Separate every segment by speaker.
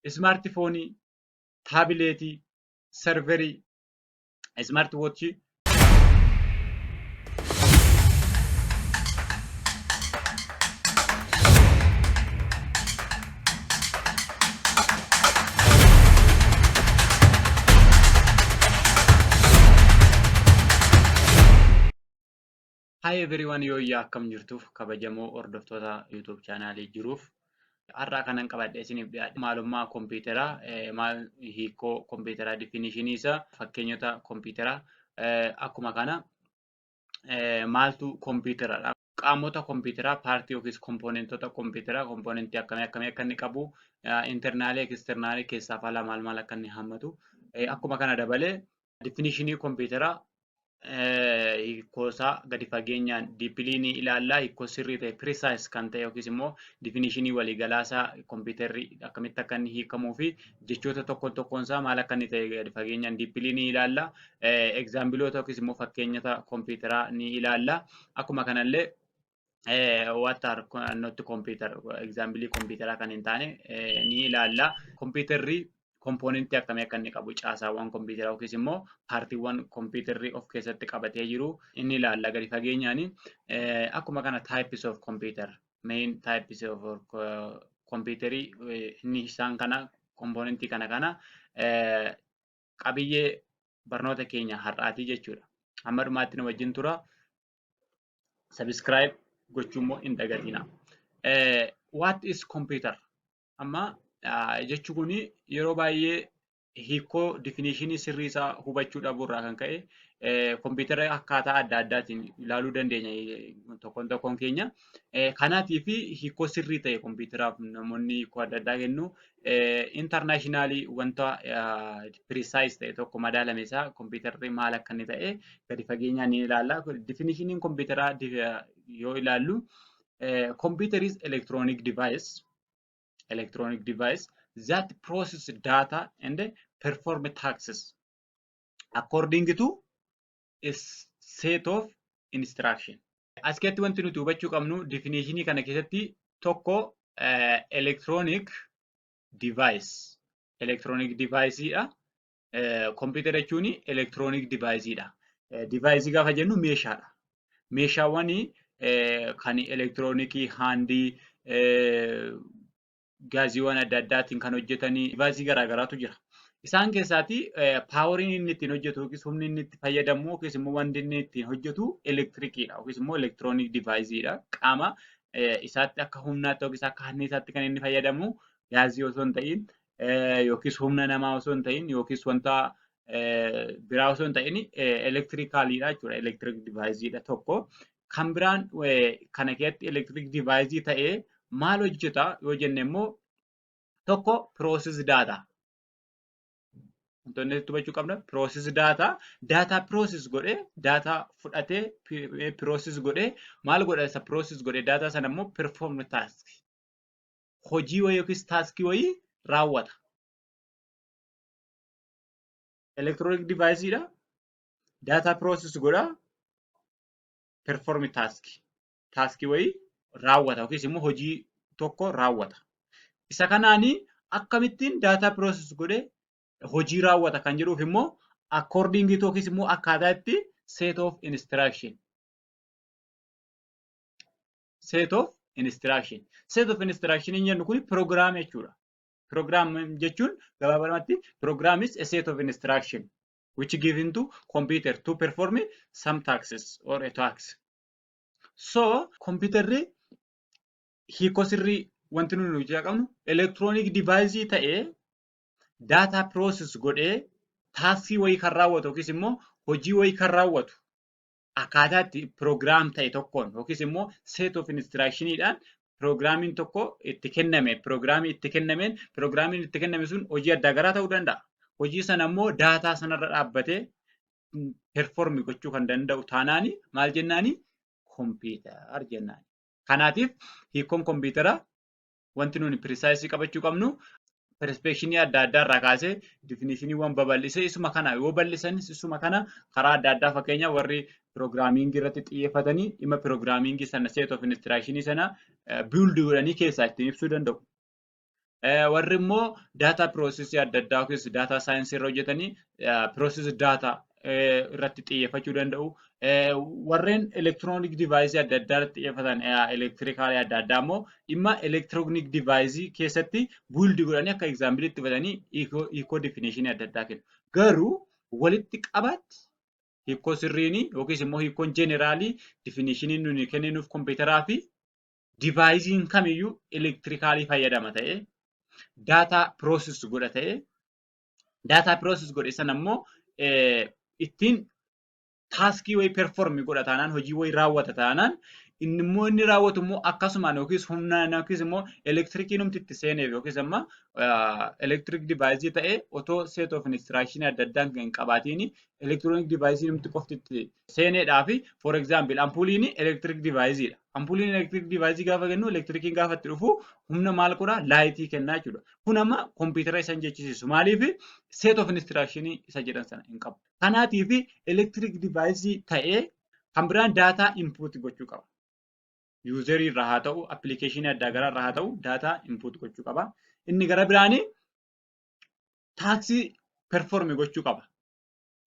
Speaker 1: Smartphoneii, tabletii, serverii, smart watchii. Hi everyone, yooyyaa, akkam jirtuuf kabajamoo hordoftoota YouTube channelii jiruuf har'aa kanan qabadhee isiniif dhiyaadhe maalummaa kompiitaraa, maal hiikoo kompiitaraa, definitionii isaa, fakkeenyota kompiitaraa, akkuma kana maaltu kompiitaradha, qaamota kompiitaraa, partii yookiis componentota kompiitaraa, componentii akkamii akkamii akka inni qabu, internalii, externalii, keessaaf alaa maal maal akka inni hammatu, akkuma kana dabalee definitionii kompiitaraa hiikoosaa gadi fageenyaan deeply ni ilaalla. Hiikoo sirrii ta'e, precise kan ta'e yookiis immoo definitionii waliigalaasaa, kompiitarri akkamitti akka inni hiikamuu fi jechoota tokkoon tokkoon isaa maal akka inni ta'e gadi fageenyaan deeply ni ilaalla. Exampleoota yookiis immoo fakkeenyota kompiitaraa ni ilaalla. Akkuma kanallee what are not computer, example kompiitaraa kan hin taane ni ilaalla. Kompiitarri componentii akkamii akka inni qabu, caasaawwan kompiitaraa yookiis immoo partiiwwan kompiitarri of keessatti qabatee jiru inni ilaalla gadi fageenyaan. Akkuma kana types of computer, main types of computerii inni isaan kana, componentii kana kana qabiyyee barnoota keenya har'aatii jechuudha. Hamma dhumaatti nu wajjin tura. Subscribe gochuu immoo hin dagatina. What is computer? Amma jechi kun yeroo baay'ee hiikoo, definitionii sirrii isaa hubachuu dhabuu irraa kan ka'e kompiitara akkaataa adda addaatiin ilaaluu dandeenya tokkoon tokkoon keenya. Kanaatii fi hiikoo sirrii ta'e kompiitaraaf namoonni hiikoo adda addaa kennu. Internationalii wanta precise ta'e tokko, madaalame isaa, kompiitarri maal akka inni ta'e gadi fageenyaan ni ilaalla. Definitioniin kompiitaraa yoo ilaallu, computer is electronic device that process data and perform tasks according to a set of instruction. As keessatti wanti nuti hubachuu qabnu definitionii kana keessatti tokko electronic device dha. Kompiitara jechuun electronic device dha. Device gaafa jennu meeshaadha. Meeshaawwan kan elektiroonikii, handii, gaaziiwwan adda addaatiin kan hojjetanii deviceii garaagaraatu jira. Isaan keessaati poweriin inni ittiin hojjetu yookiis humni inni itti fayyadamu yookiis immoo wanti inni ittiin hojjetu elektirikiidha yookiis immoo electronic deviceiidha. Qaama isaatti akka humnaatti yookiis akka anniisaatti kan inni fayyadamu gaazii osoo hin ta'in yookiis humna namaa osoo hin ta'in yookiis wanta biraa osoo hin ta'in electricaliidha jechuudha. Electric deviceiidha tokko. Kan biraan kana keessatti electric deviceii ta'ee maal hojjeta yoo jenne immoo, tokko process data. Wantoonni asitti hubachuu qabna process data, data process godhee, data fudhatee process godhee maal godha? Isa process godhee data sana immoo perform task. Hojii wayii yookiis taskii wayii raawwata. Electronic deviceiidha. Data process godha. Perform task. Taskii wayii raawwata yookiis immoo hojii tokko raawwata. Isa kanaani akkamittiin data process godhee hojii raawwata kan jedhuuf immoo according to yookiis immoo akkaataa itti set of instruction. Set of instruction. Set of instruction jennu kun program jechuudha. Program jechuun gabaabumatti program is a set of instruction which given to computer to perform some tasks or a task. So computerri hiikoo sirrii wanti nuti hojjechaa qabnu electronic device ta'ee data process godhee taskii wayii kan raawwatu yookiis immoo hojii wayii kan raawwatu akkaataa itti program ta'e tokkoon yookiis immoo set of instructioniidhaan programiin tokko itti kenname, programii itti kennameen, programiin itti kenname sun hojii adda garaa ta'uu danda'a. Hojii sana immoo data sanarra dhaabbatee perform gochuu kan danda'u taanaani maal jennaani? Computer jennaani. Kanaatiif hiikkoon kompiitaraa wanti nuni preciseii qabachuu qabnu, perspectiveii adda addaa irraa kaasee definitioniiwwan babal'isee isuma kana yoo bal'isanis isuma kana karaa adda addaa, fakkeenya warri programmingii irratti xiyyeeffatanii dhimma programmingii sana, set of instructionii sana build godhanii keessaa ittiin ibsuu danda'u. Warri immoo data processii adda addaa yookiis data science irra hojjetanii process data irratti xiyyeeffachuu danda'u. Warreen electronic device adda addaa irratti xiyyeeffatan, electricalii adda addaa immoo dhimma electronic device keessatti build godhanii akka exampleitti fudhatanii hiikoo definition adda addaa kennu. Garuu walitti qabaatti hiikoo sirriin yookiis immoo hiikoon generalii definitionii nuni kenninuuf kompiitaraa fi deviceiin kamiyyuu electricalii fayyadama ta'ee, data process godha ta'ee, data process godhe sana immoo ittiin taskii wayii perform godha taanaan, hojii wayii raawwata taanaan, inni immoo inni raawwatu immoo akkasumaan yookiis humnaan yookiis immoo elektiriikii numti itti seeneef yookiis amma electric device ta'ee otoo set of instruction adda addaa hin qabaatiin electronic device numti qofti itti seeneedhaa fi, for example, ampuuliin electric device dha. Ampuuliin electric device gaafa kennu, elektirikiin gaafa itti dhufu humna maal godhaa? Lightii kennaa jechuudha. Kun amma kompiitara isa hin jechisiisu. Maaliif? Set of instruction isa jedhan sana hin qabu. Kanaatiif electric device ta'ee kan biraan data input gochuu qaba. Userii irraa haa ta'u, applicationii adda garaa irraa haa ta'u, data input gochuu qaba. Inni gara biraanii taskii perform gochuu qaba.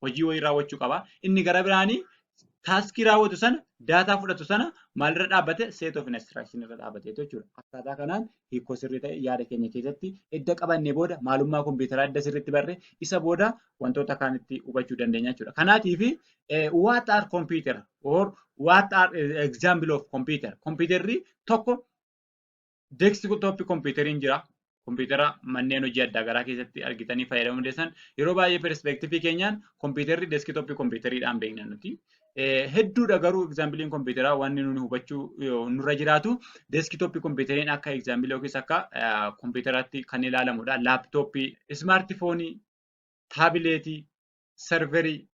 Speaker 1: Hojii wayii raawwachuu qaba. Inni gara biraanii taskii raawwatu sana, data fudhatu sana maalirra dhaabbate? Set of instruction irra dhaabbate jechuudha. Akkaataa kanaan hiikoo sirrii ta'e yaada keenya keessatti edda qabannee booda, maalummaa kompiitaraa edda sirriitti barree, isa booda wantoota kaanitti hubachuu dandeenya jechuudha. Kanaatiif, what are computer or what are example of computer? Kompiitarri tokko desktop computeriin jira. Kompiitara manneen hojii adda garaa keessatti argitanii fayyadamuu dandeessan. Yeroo baay'ee perspectiveii keenyaan kompiitarri desktop computeriidhaan beekna nuti. Hedduudha garuu exampleiin kompiitaraa wanni nuni hubachuu nurra jiraatu desktop computeriin akka exampleii yookiis akka kompiitaraatti kan ilaalamudha. Laptopii, smartphoneii, tabletii, serverii,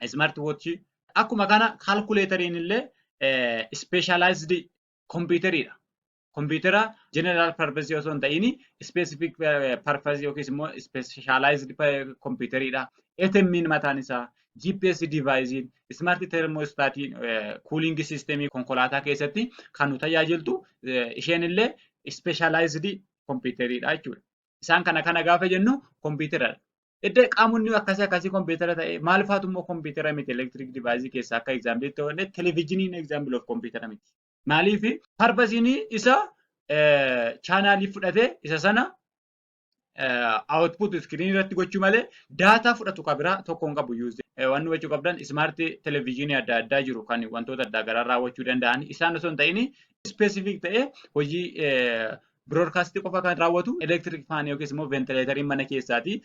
Speaker 1: smart watchii, akkuma kana calculatoriin illee specialized kompiitariidha. Kompiitara general purpose osoo hin ta'in specific purpose yookiis immoo specialized kompiitariidha. ATM'n mataan isaa, GPS device'n, smart thermostatiin, cooling system konkolaataa keessatti kan nu tajaajiltu isheen illee specialized kompiitariidha jechuudha. Isaan kana kana gaafa jennu kompiitaradha. Edda qaamonni akkasii akkasii kompiitara ta'e, maal faatu immoo kompiitara miti electric device keessaa akka exampleitti ta'uu? Televezyiiniin example of kompiitara miti. Maaliif? Purposeiin isa channelii fudhatee isa sana output screen irratti gochuu malee data fudhatu kan biraa tokko hin qabu. Wanni hubachuu qabdan, smart televezyiinii adda addaa jiru kan wantoota adda garaa raawwachuu danda'an, isaan osoo hin ta'in specific ta'ee hojii broadcastii qofa kan raawwatu electric fanii yookiis immoo ventilatoriin mana keessaati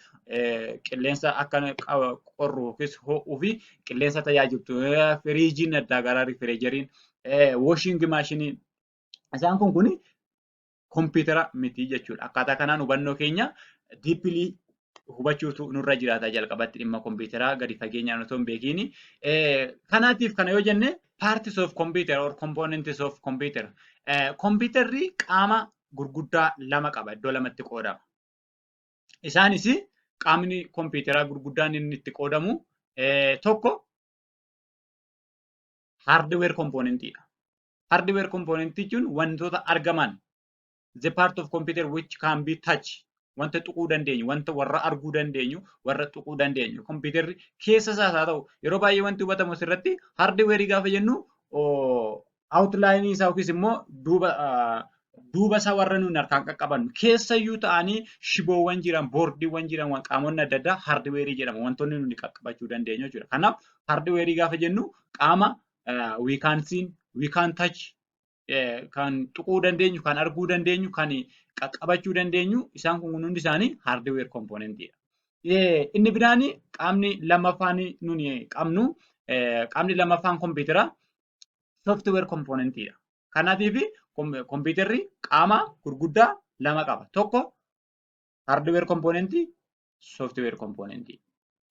Speaker 1: qilleensa akka qorru yookiis ho'uu fi qilleensa tajaajiltu, firiijiin adda garaa, refrigeratorin, washing machineiin, isaan kun kompiitara miti jechuudha. Akkaataa kanaan hubannoo keenya deeply hubachuutu nurra jiraata jalqabatti dhimma kompiitaraa gadi fageenyaan otoo hin beekiini. Kanaatiif kana yoo jenne, parts of computer or components of computer. Kompiitarri qaama gurguddaa lama qaba, iddoo lamatti qoodama. Isaanis qaamni kompiitaraa gurguddaan inni itti qoodamu tokko hardware componentidha. Hardware component jechuun wantoota argaman, the part of computer which can be touched, wanta tuquu dandeenyu, wanta warra arguu dandeenyu, warra tuquu dandeenyu. Kompiitarri keessa isaas haa ta'u, yeroo baay'ee wanti hubatamu asirratti hardwareii gaafa jennu outlineii isaa yookiis immoo duuba isaa warra nuyi harkaan qaqqabannu, keessayyuu ta'anii shiboowwan jiran, boardiiwwan jiran, qaamonni adda addaa hardwareii jedhamu, wantoonni nuyi qaqqabachuu dandeenyu jechuudha. Kanaaf hardwareii gaafa jennu qaama we can see, we can touch, kan tuquu dandeenyu, kan arguu dandeenyu, kan qaqqabachuu dandeenyu, isaan kun hundi isaanii hardware componentidha. Inni biraan qaamni lammaffaan nuni qabnu, qaamni lammaffaan kompiitara software componentidha. Kanaatiif kompiitarri qaama gurguddaa lama qaba. Tokko hardware componentii, software componentii.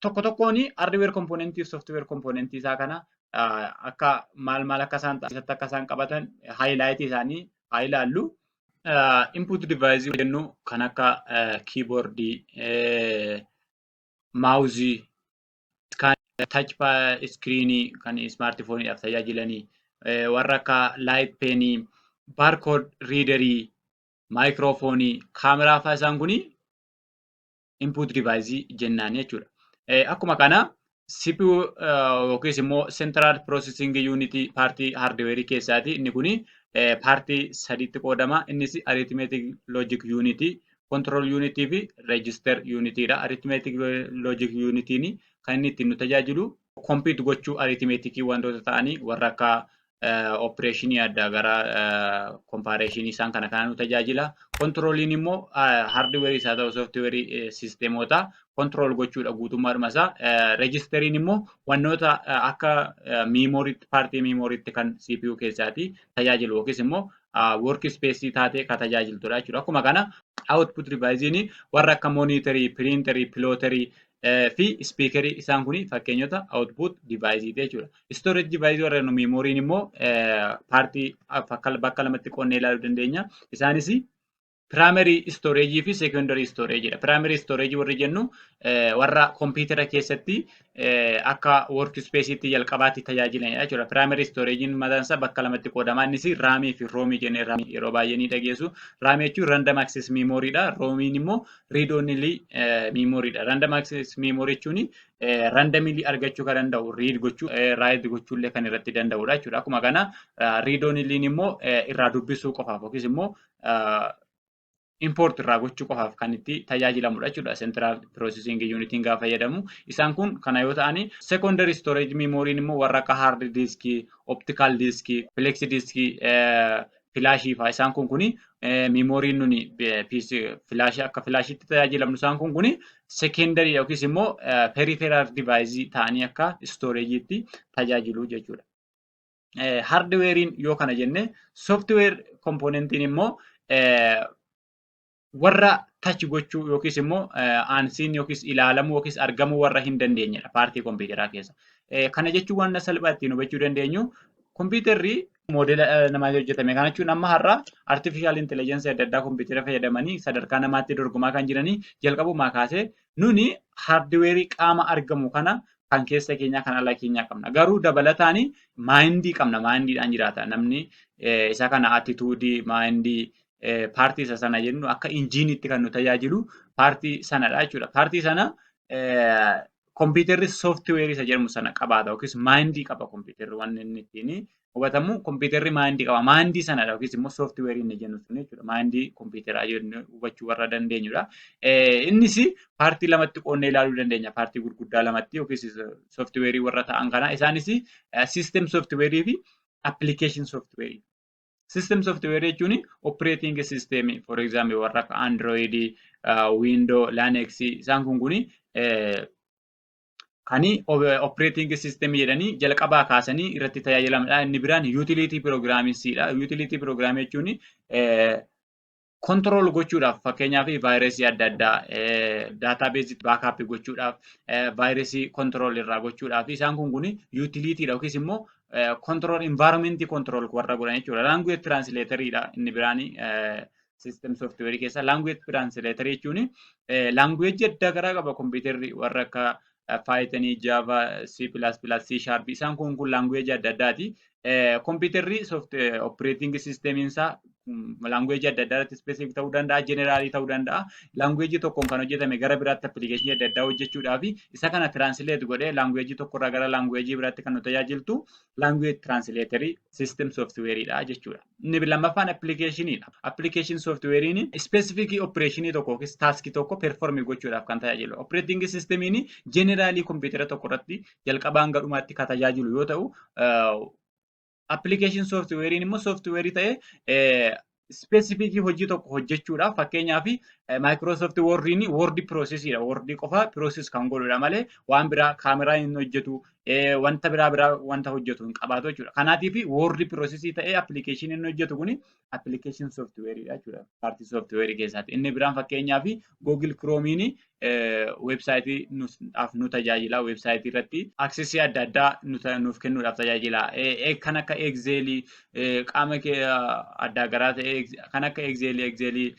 Speaker 1: Tokko tokkoon hardware componentii fi software componentii isaa kana akka maal maal akka isaan keessatti akka isaan qabatan highlightii isaanii haa ilaallu. Input device jennu kan akka keyboardii, mouseii, touch screenii kan smartphoneiidhaaf tajaajilanii, warra akka light penii, barcode readerii, maayikiroofoonii, kaameraa fa'aa isaan kuni input device jennaan jechuudha. Akkuma kana CPU yookiis immoo Central Processing Unit paartii hardweerii keessaati. Inni kuni paartii sadiitti qoodama. Innis Arithmetic Logic Unit, Control Unit fi Register Unit dha. Arithmetic Logic Unitiin kan inni ittiin nu tajaajilu compute gochuu arithmeticii wantoota ta'anii warra akka operationii addaa gara comparisonii isaan kana kana nu tajaajila. Controliin immoo hardweerii isaa ta'u sooftiweerii siisteemota control gochuudha guutummaadhuma isaa. Registeriin immoo wantoota akka miimooriitti paartii miimooriitti kan CPU keessaati tajaajilu yookiis immoo work space taatee kan tajaajiltudha jechuudha. Akkuma kana output device'n warra akka monitorii, printerii, plotterii fi speakerii isaan kun fakkeenyota output device jechuudha. Storage device warra jennu meemoriin immoo paartii bakka lamatti qoonnee ilaaluu dandeenya. Isaanis primary storage fi secondary storage dha. Primary storage warri jennu warra kompiitara keessatti akka work space'itti jalqabaatti tajaajilanidha jechuudha. Primary storage mataan isaa bakka lamatti qoodama. Innis RAMii fi ROMii jennee RAMii yeroo baay'ee ni dhageessu. RAMii jechuun random access memory dha. ROMiin immoo read only memory dha. Random access memory jechuun randomly argachuu kan danda'u, read gochuu, write gochuu illee kan irratti danda'udha jechuudha. Akkuma kana read only immoo irraa dubbisuu qofaaf yookiis immoo import irraa gochuu qofaaf kan itti tajaajilamudha jechuudha. Central Processing Unitiin gaafa fayyadamu. Isaan kun kana yoo ta'ani, secondary storage memory immoo warra akka hard disk, optical disk, flex disk, filaashii fa'aa isaan kun kuni meemoriin nuni filaashii akka filaashiitti tajaajilamnu isaan kun kuni secondary yookiis immoo peripheral device ta'anii akka storage'itti tajaajilu jechuudha. Hardweeriin yoo kana jenne, software componentiin immoo warra touch gochuu yookiis immoo aansiin yookiis ilaalamuu yookiis argamuu warra hin dandeenyedha paartii kompiitaraa keessa. Kana jechuun waan salphaa ittiin hubachuu dandeenyu, kompiitarri moodela namaa hojjetame. Kana jechuun amma har'a artificial intelligence adda addaa kompiitara fayyadamanii sadarkaa namaatti dorgomaa kan jiranii jalqabumaa kaasee nuni hardweerii qaama argamu kana kan keessa keenyaa kan ala keenyaa qabna. Garuu dabalataan mindii qabna. Mindiidhaan jiraata. Namni isa kana attitudeii, mindii paartii isa sana jennu akka injiiniitti kan nu tajaajilu paartii sanadha jechuudha. Paartii sana kompiitarri sooftiweerii isa jedhamu sana qabaata yookiis mindii qaba. Kompiitarri waan inni ittiin hubatamu kompiitarri mindii qaba. Mindii sanadha yookiis immoo sooftiweerii inni jennu sun jechuudha. Mindii kompiitaraa jennee hubachuu warra dandeenyudha. Innis paartii lamatti qoodnee ilaaluu dandeenya. Paartii gurguddaa lamatti yookiis sooftiweerii warra ta'an kana. Isaanis system sooftiweerii fi application sooftiweerii. System software jechuun operating system, for example warra akka Android, Windows, Linux isaan kun kuni kan operating system jedhanii jalqabaa kaasanii irratti tajaajilamanidha. Inni biraan utility programmingidha. Utility program jechuun control gochuudhaaf, fakkeenyaaf vaayirasii adda addaa database backup gochuudhaaf, vaayirasii control irraa gochuudhaaf isaan kun kuni utilitydha yookiis immoo control environment control warra godhan jechuudha. Language translatoriidha inni biraan system software keessa. Language translator jechuun language adda garaa qaba kompiitarri, warra akka Python, Java, C++, C# isaan kun kun language adda addaati. Kompiitarri soft operating system isaa language adda addaa irratti specific ta'uu danda'a, generalii ta'uu danda'a. Language tokkoon kan hojjetame gara biraatti application adda addaa hojjechuudhaaf isa kana translate godhee language tokkorraa gara language biraatti kan nu tajaajiltu language translatorii system softwareidha jechuudha. Inni lammaffaan applicationidha. Application softwarein specific operation tokko yookiis task tokko perform gochuudhaaf kan tajaajilu. Operating systemiin generalii kompiitara tokko irratti jalqabaan gadhumaatti kan tajaajilu yoo ta'u, application softwarein immoo software ta'ee specific hojii tokko hojjechuudhaaf, fakkeenyaaf Microsoft Wordiin Word processiidha. Word qofa process kan godhudha malee waan biraa kaameraa hin hojjetu, wanta biraa biraa wanta hojjetu hin qabaatu jechuudha. Kanaatiif Word processii ta'ee application inni hojjetu kuni application softwareidha jechuudha. Paartii software keessaati. Inni biraan fakkeenyaaf Google Chrome'n weebsaayitii nu tajaajila. Weebsaayitii irratti accessii adda addaa nuuf kennuudhaaf tajaajila. Kan akka Excelii qaama addaa garaa ta'e kan akka Excelii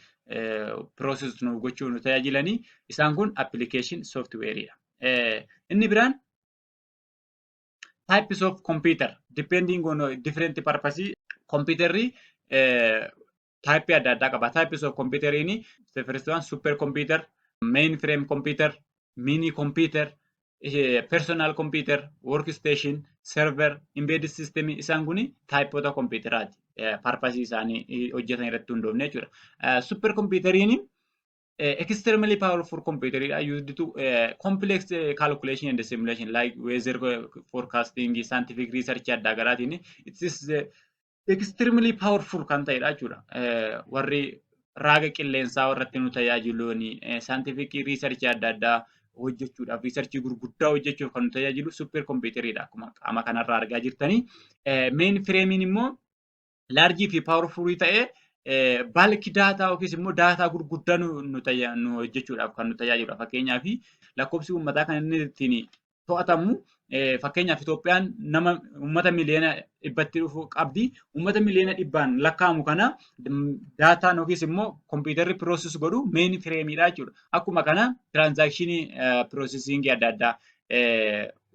Speaker 1: process nuuf gochuu nu tajaajilanii isaan kun application softwareidha. Inni biraan types of computer depending on different purpose. Computerri Typeii adda addaa qaba. Types of computeriin the first one super computer, mainframe computer, mini computer, personal computer, workstation, server, embedded system. Isaan kun typeoota kompiitaraati. Purposeii isaanii hojjetan irratti hundoofne jechuudha. Super computeriin extremely powerful computer used to complex calculation and simulation like weather forecasting, scientific research adda garaatiin it is extremely powerful kan ta'edha jechuudha. Warri raaga qilleensaa irratti nu tajaajiluun, scientific research adda addaa hojjechuudhaaf, researchii gurguddaa hojjechuuf kan nu tajaajilu super computeriidha akkuma qaama kanarraa argaa jirtanii. Mainframeiin immoo largeii fi powerfulii ta'ee bulk data yookiis immoo data gurguddaa nu hojjechuudhaaf kan nu tajaajiludha. Fakkeenyaaf, lakkoofsi uummataa kan inni ittiin to'atamu, fakkeenyaaf, Itoophiyaan nama uummata miliyoona 100tti dhufu qabdi. Uummata miliyoona 100n lakkaa'amu kana dataan yookiis immoo kompiitarri process godhu mainframeiidha jechuudha. Akkuma kana transactionii processingii adda addaa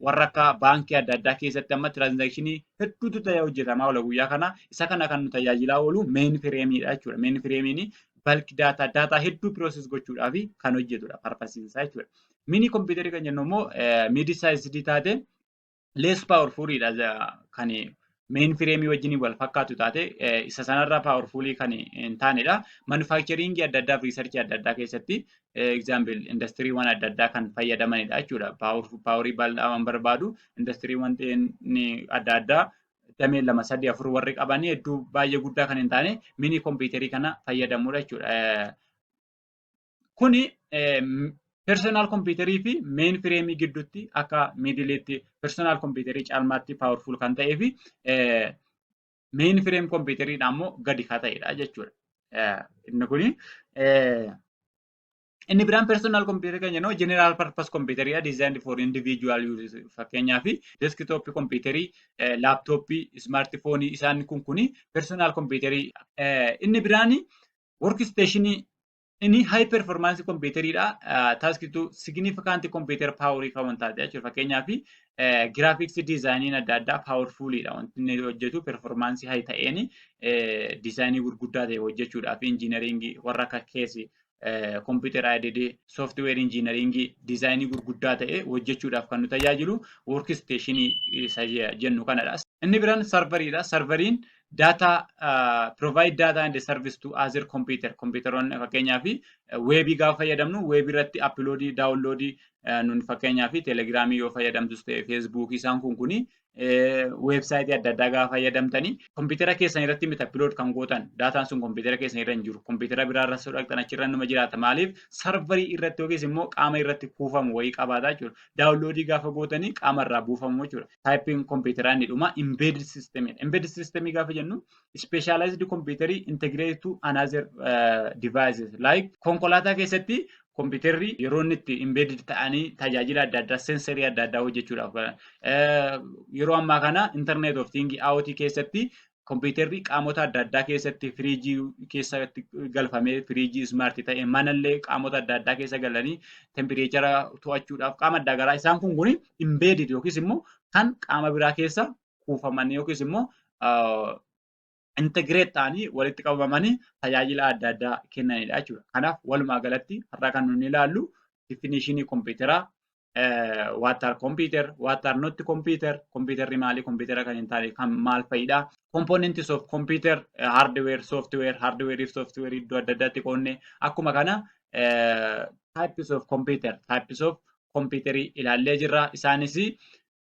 Speaker 1: warra akka baankii adda addaa keessatti amma transactionii hedduutu ta'ee hojjetamaa oola guyyaa kana. Isa kana kan nu tajaajilaa oolu mainframeiidha jechuudha. Mainframeiin bulk data, data hedduu process gochuudhaaf kan hojjetudha purposeiin isaa jechuudha. Mini computerii kan jennu immoo mid sizeii taate, less powerfuliidha, kan mainframeii wajjin wal fakkaatu taate, isa sanarraa powerfulii kan hin taanedha. Manufacturingii adda addaa fi researchii adda addaa keessatti, example, industiriiwwan adda addaa kan fayyadamanidha jechuudha. Powerii bal'aa waan barbaadu, industiriiwwan adda addaa damee lama, sadii, afur warri qaban, hedduu baay'ee guddaa kan hin taane mini computerii kana fayyadamudha jechuudha. Kuni personal computerii fi mainframeii gidduutti akka middleiitti personal computerii caalmaatti powerful kan ta'ee fi mainframe computeriidhaan immoo gadi kan ta'edha jechuudha. Inni kuni inni biraan personal computer kan jennu general purpose computerii designed for individual use. Fakkeenyaaf, desktop computerii, laptopii, smartphoneii, isaan kun kuni personal computerii. Inni biraan workstationii, inni high performance computeriidha. Taskitu significant computer power kan taate jechuudha. Fakkeenyaaf, graphics designiin adda addaa powerfulidha. Wanti inni hojjetu performance high ta'een designii gurguddaa ta'e hojjechuudhaaf, engineering warra akka keessa computer aided software engineering designii gurguddaa ta'e hojjechuudhaaf kan nu tajaajilu workstationii isa jennu kanadha. Inni biraan serveriidha. Serveriin data provide data and service to other computer. Computeroonni, fakkeenyaaf, webii gaafa fayyadamnu, webii irratti uploadii, downloadii nun, fakkeenyaaf, Telegramii yoo fayyadamtus ta'e, Facebookii, isaan kun kuni websiteii adda addaa gaafa fayyadamtanii, kompiitara keessan irratti miti upload kan gootan. Dataan sun kompiitara keessan irra hin jiru. Kompiitara biraa irra soo dhaqxan achirra numa jiraata. Maaliif? Serverii irratti yookiis immoo qaama irratti kuufamu wayii qabaata jechuudha. Downloadii gaafa gootanii qaama irraa buufamu jechuudha. Typeiin kompiitaraa inni dhuma embedded system. Embedded system gaafa jennu specialized computer integrated to another devices like konkolaataa keessatti kompiitarri yeroo inni itti embedded ta'anii tajaajila adda addaa, sensorii adda addaa hojjechuudhaaf, yeroo ammaa kana internet of things, IoT keessatti kompiitarri qaamota adda addaa keessatti, firiijii keessatti galfamee, firiijii smartii ta'e, manallee qaamota adda addaa keessa galanii temperature to'achuudhaaf, qaama adda garaa, isaan kun kuni embedded yookiis immoo kan qaama biraa keessa kuufamanii yookiis immoo integrate ta'anii walitti qabamanii tajaajila adda addaa kennanidha jechuudha. Kanaaf walumaa galatti har'a kan nuti ilaallu definitionii kompiitaraa, what are computer, what are not computer, computerri maali, computer kan hin taane kan maal fa'idha, components of computer, hardware, software, hardware fi software iddoo adda addaatti qoodne, akkuma kana types of computer, types of computer ilaallee jirra. Isaanis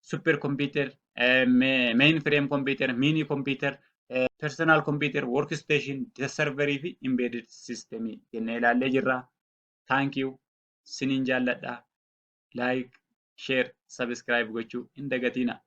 Speaker 1: super computer, mainframe computer, mini computer, personal computer, workstation, server fi embedded system jennee ilaallee jirra. Thank you. Sinin jaalladha. Like, share, subscribe gochuu hin dagatinaa.